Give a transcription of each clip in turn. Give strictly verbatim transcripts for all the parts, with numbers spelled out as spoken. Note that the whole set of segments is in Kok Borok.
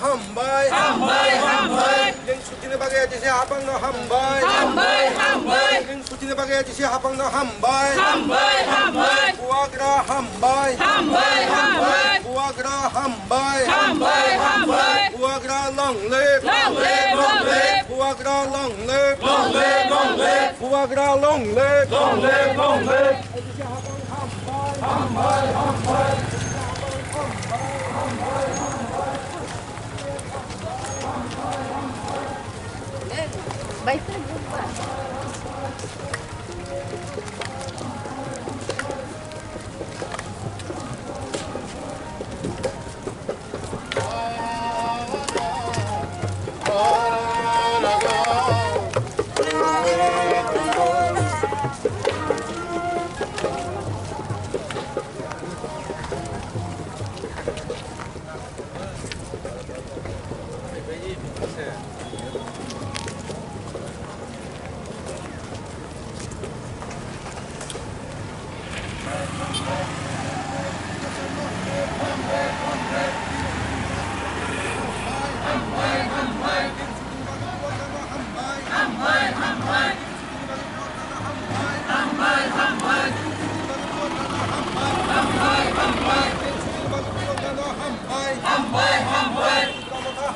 Hambai. Hambai, hambai. Tring sutini bagwi A D C hapangno hambai. Hambai, hambai. Tring sutini bagwi A D C hapangno hambai. Hambai, hambai. Bubagra hambai. Hambai, hambai. Bubagra hambai. Hambai, hambai. Bubagra long live. Long live, long live. Bubagra long live. Long live, long live. Bubagra long live. Long live, long live. Hambai, hambai. Hambai, hambai.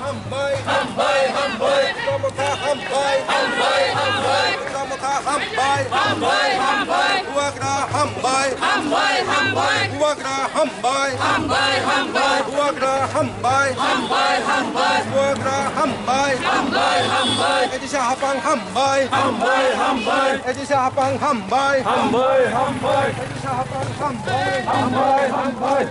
Hambai, hambai. Hambai, hambai. Bubagra hambai. Hambai, hambai. Bubagra hambai. Hambai, hambai. Bubagra hambai. Hambai, hambai. Bubagra hambai. Hambai, hambai. A D C hapang hambai. Hambai, hambai. A D C hapang hambai. Hambai, hambai. A D C hapang hambai. Hambai, hambai.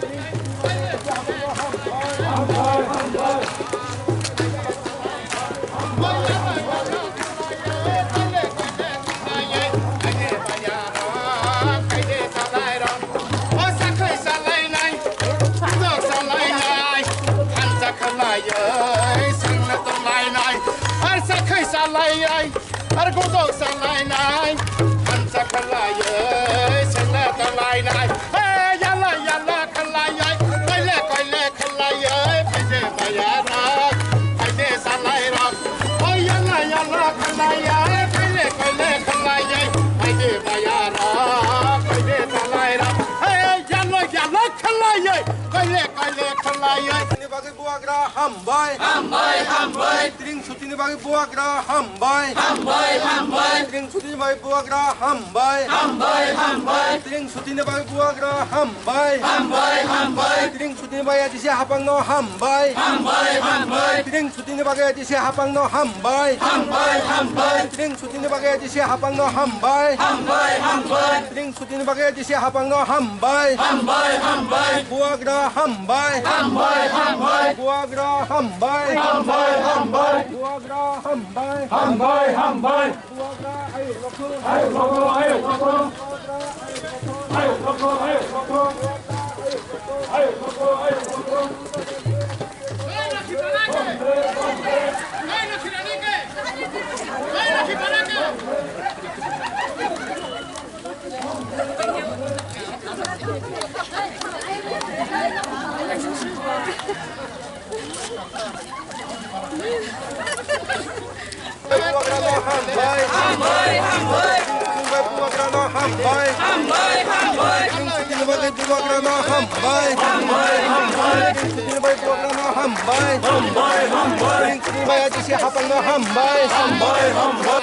Ar godok salainai, hansa khwlaiwi sengla talainai. Hey, yala, yala khwlaiwi, koile, koile khwlaiwi, phaide bayarok, phaide salairok. Oh, yala, yala khwlaiwi, koile, koile khwlaiwi, phaide bayarok, phaide salairok. Hey, yala, yala khwlaiwi, koile, koile khwlaiwi. Ni bagwi bubagra hambai. Hambai, hambai. Tring sutini bagwi bubagra hambai. Hambai, hambai. Tring sutini bagwi bubagra hambai. Hambai, hambai. Tring sutini bagwi bubagra hambai. Hambai, hambai. Tring sutini bagwi A D C hapangno hambai. Hambai, hambai. Tring sutini bagwi A D C hapangno hambai. Hambai, hambai. Tring sutini bagwi A D C hapangno hambai. Hambai, hambai. Tring sutini bagwi A D C hapangno hambai. Hambai, hambai. Bubagra hambai. Hambai, hambai. Bubagra hambai. Hambai, hambai. Bubagra hambai. Hambai, hambai. Bubagra ayuk rokho. Ayuk rokho, ayuk rokho. Bubagra ayuk rokho. Ayuk rokho, ayuk rokho. Ayuk rokho, ayuk rokho. Bubagrano hambai. Hambai, hambai. Bubagrano hambai. Hambai, hambai. Bubagrano hambai. Hambai, hambai. Bubagrano hambai. Hambai, hambai. Bubagrano hambai. Hambai, hambai.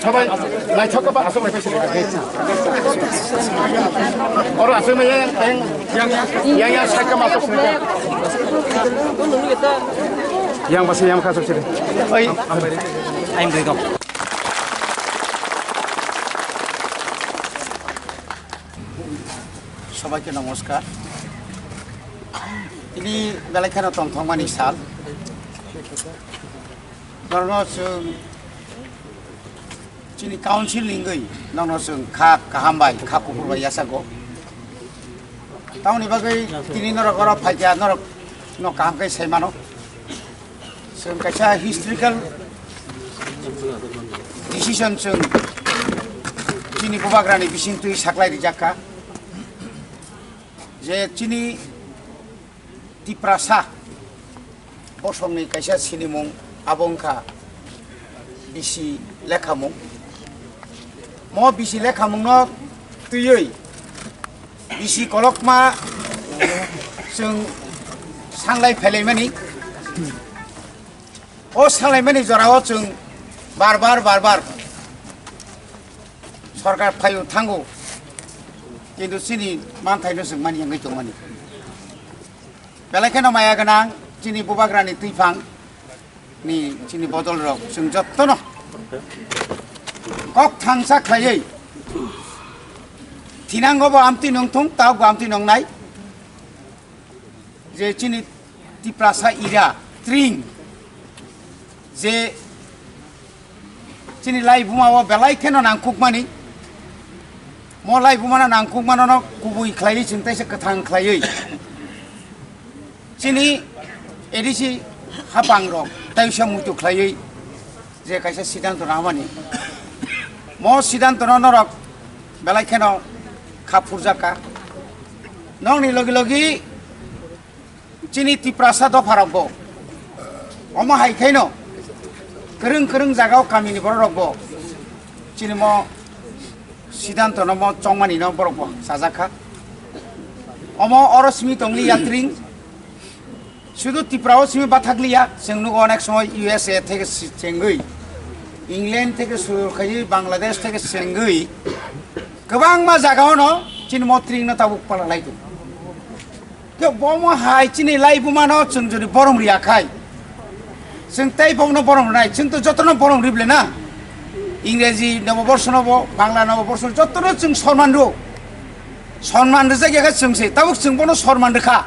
Sabai, naithok ba aswk lai paisa. Oro aswk mai yang, yang, yang, yang sakha ma aswk. Yang basi yang khasuk sini. Oi, I'm doing. সবাইকে নমস্কার। Tini belai kheno tongthokmani sal. Norokno chwng chini council ni wngwi norokno chwng kha kaham bai, kha kuphur bai yachago. Tamoni bagwi tini norok oro phaikha, norok no kaham khe sai mano. Chwng kaisa historical decision chwng chini bubagrani bisingtwi saklai rijak kha je chini Tiprasa bosongni kaisa sinimung abo wngkha bisi lekhamung. Mo bisi lekhamungno twiwi bisi kolokma chwng sanglai phailaimani. O sanlaimani jorao chwng bar bar, bar bar sorkar phaio thango, kintu chini manthaino chwng mani wngwi tongmani. Belai kheno maya gwnang chini bubagrani twiphang ni chini bodol rok chwng jottono kok thansa khlaiwi thinango bo amtwi nongthung, tabuk bo amtwi nongnai. Je chini Tiprasa ira tring je chini laibuma o belai kheno nangkukmani, mo laibuma no nangkukmano no kubui khlaiwi chwng teisa kwthang khlaiwi chini A D C hapang rok teisa muitu khlaiwi je kaisa siddhanto rwmani, mo siddhanto no norok belai kheno kha phurjak kha. Nokni logi logi chini Tiprasa dopha rok bo omo hai khaino kwrwng kwrwng jaga o kami ni borok rok bo chini mo siddhanto no mo chongmani no borok bo chajak kha. Omo oro simi tongli yatring. Sudu Tripura o simi bathakliya, chwng nugo onek somoy U S A theke si-, chengwi, England theke suru khaiwi, Bangladesh theke chengwi, kwbangma jaga ono chini motring no tabuk pala lai tongo. Khe bomo hai chini laibuma no chwng jodi borom riya khai, chwng tei bomo no borom rinai, chwng to joto no borom rible na. Ingreji nobo borso nobo, Bangla nobo borso joto no chwng sorman ro. Sorman rijak ya khe chwng se, tabuk chwng bono sorman rikha.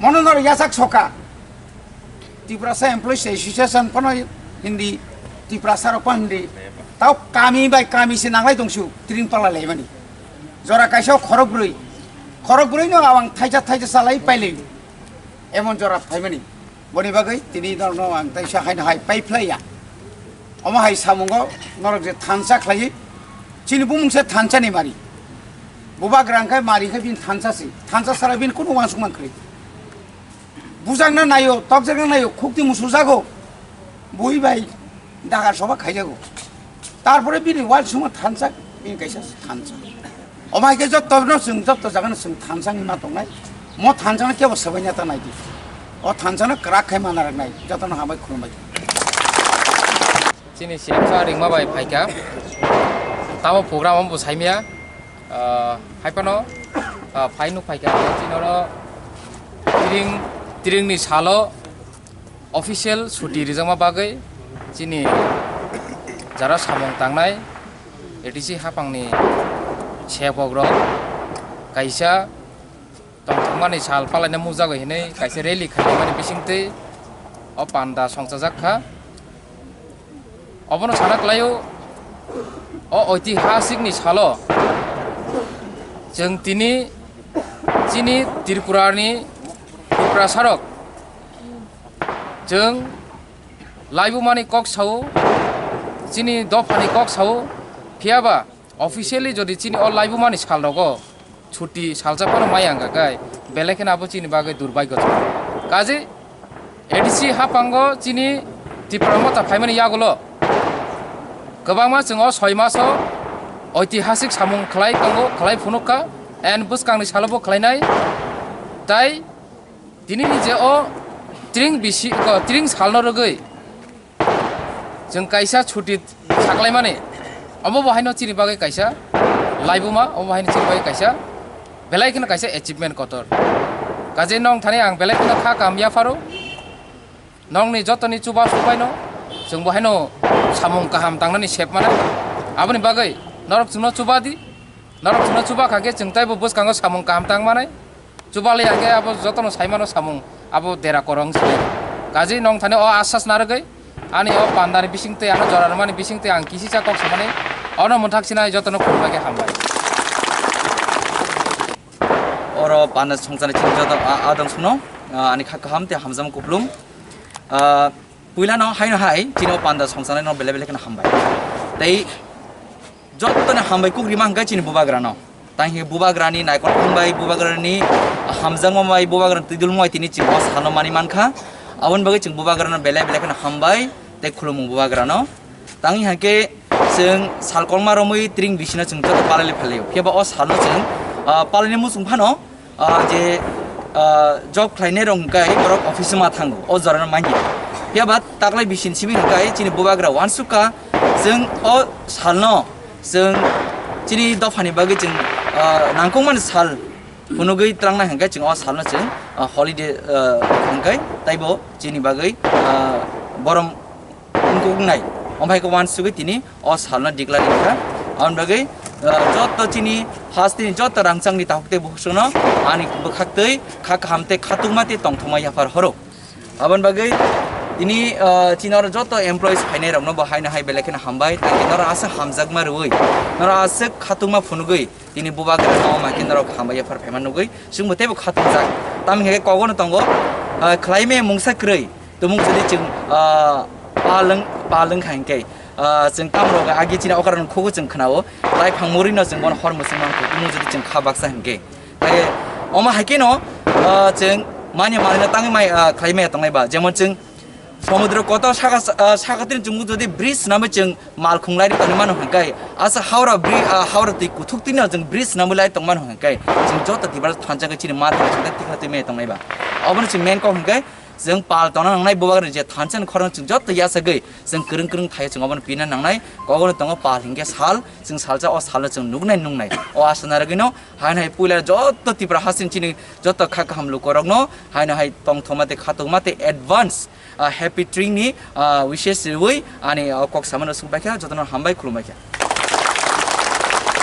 Mono norok yachak soka. Tiprasa Employees Association phano hindi, Tiprasa rok phano hindi. Tao kami bai kami se nanglai tongsu, tring pala laimani. Jora kaisa khorok brwi. Khorok brwi no awang thaisa thaisa salai pailai. Emon jora phaimani. Boni bagwi tini norokno ang taisa haino hai paiphlaiya. Omo hai samungo norok je thansa khlaiwi, chini bumung se thansa ni mari. Bubagra wngkhe mari khe bini thansa se. Thansa sara bini kunu uansukma kwrwi. Bujakna naio, tokjakna naio, khukti musujago. Bui bai dagar soba khaijago. Tarpore bini uansukma thansa, bini kaisa thansa. Omo hai khe jotto no chwng jotto jaga no chwng thansa wngwi ma tongnai. Mo thansa no kebo swbaina ta naidi. O thansa no kwrak khai mana rwknai. Joto no hambai khulumbai. Chini C M sa ringma bai phaikha. Tamo program bo saimya. Ah, hai phano, ah, phai nuk phaikha. Chini oro tiring, tiring ni salo official suti rijakma bagwi chini jara samung tangnai A D C hapangni sebok rok kaisa tongthokmani sal palaina mujagwi hinwi kaisa rally khaimani bisingtwi o panda songchajak kha. Obono sana kwlaio, o oitihasik ni salo chwng tini chini Tripura ni Tiprasa rok chwng laibumani kok sao, chini dophani kok sao, phiyaba officially jodi chini o laibumani sal rogo chuti salsa phano mai ang kha khe, belai kheno abo chini bagwi durbhagyo. Kaje A D C hapango chini Tipra Motha phaimani yagulo kwbangma chwng o soi maso oitihasik samung khlai tongo, khlai phunuk kha, and bwskangni salobo khlainai. Tai tinini je o Tring bisi, ko, tring salno rwgwi chwng kaisa chuti saklaimani, omo bo haino chini bagwi kaisa laibuma, omo haino chini bagwi kaisa belai kheno kaisa achievement kotor. Kaje nong thani ang belai kheno kha kaham yapharo. Nongni jotoni chuba subaino chwng bo haino samung kaham tangnani sep manai. Aboni bagwi norok chwngno chuba di, norok chwngno chuba kha khe chwng taibo bwskango samung kaham tang manai. Chuba le ya khe abo jotono saimano samung abo dera korong se. Kaje nong thani o asas narwgwi ani o pandani bisingtwi ano jora rwmani bisingtwi ang kisisa kok samani ono mwthak sinai jotono khulumbai khe hambai. Oro panda songchani chini joto a-, adong suno, a, ani kha kaham tei hamjama kuplung. A, puilano haino hai chini o panda songchanai no belai belai kheno hambai. Tei jottoni hambai kuk rima hwnkhe chini bubagrano. Tang hi bubagrani naikol thumbai, bubagrani hamjakma bai, bubagrani twidulmo bai tini chini o sano mani mankha. Aboni bagwi chwng bubagrano belai belai kheno hambai tei khulumung bubagrano. Tang hi hwnkhe chwng sal kwbangma romwi tring bisino chwng joto palai phalio. Phiya ba o salno chwng, ah, palaini muchung phano, ah, je, ah, job khlainai rok hwnkhe borok office ma thango, o jorano manya. Phiya ba taklai bisini simi hwnkhe chini bubagra uansukha chwng o salno chwng chini dophani bagwi chwng, ah, nangkukmani sal phunugwi twlangnai hwnkhe chwng o salno chwng, ah, holiday, ah, hwnkhe taibo chini bagwi, ah, borom wngkuknai. Omo hai khe uansugwi tini o salno declare wngkha. Aboni bagwi, ah, joto chini hasteni joto rangchakni takhuk tei bukhukno ani bwkhaktwi kha kaham tei khatungma tei tongthokma yaphar horo. Aboni bagwi tini, ah, chini oro joto employees phainai rokno bo haino hai belai kheno hambai, tei norok aswk hamjakma rwui, norok aswk khatungma phunugwi tini bubagra no ma khe norok hambai yaphar phaima nugwi chwngbo teibo khatungjak. Tamni hwnkhe kogono tongo, ah, khlaimaya mungsa kwrwi. Tumung jodi chwng, ah, palwng, palwng kha hwnkhe, ah, chwng tamrok agi chini okra rok khugo chwng khnao, taiphang murino chwng bono hor mwswk mankha, tumung jodi chwng kha baksa hwnkhe. Tei omo hai kheno, ah, chwng manya manwino tangwi mai, ah, khlai maya tongnai ba, jemon chwng somudro kotor saka, ah, saka tini chwng jodi bridge swnamwi chwng malkhung lai tongwi mano hwnkhe, asa Howrah bri-, ah, Howrah twi kuthuk twino chwng bridge swnamwi lai tong mano hwnkhe, chwng joto Tiprasa thansa khe chini ma tongwi chwng tei tikha twi maya tongnai ba. Obono chwng main kok hwnkhe, chwng pal tongna nangnai, bubagrani je thansa ni khorang chwng joto yachagwi chwng kwrwng kwrwng thai chwng obono pina nangnai. Kogono tongo pal hinkhe sal, chwng salsa o salno chwng nuknai nungnai. O aswk narwgwino haino hai puila joto Tipra hasteni chini joto kha kaham lukorokno haino hai tongthokma tei khatungma tei advance, ah, happy tring ni, ah, wishes riwi ani, ah, kok samano swngbaikha, jotono hambai khulumbaikha.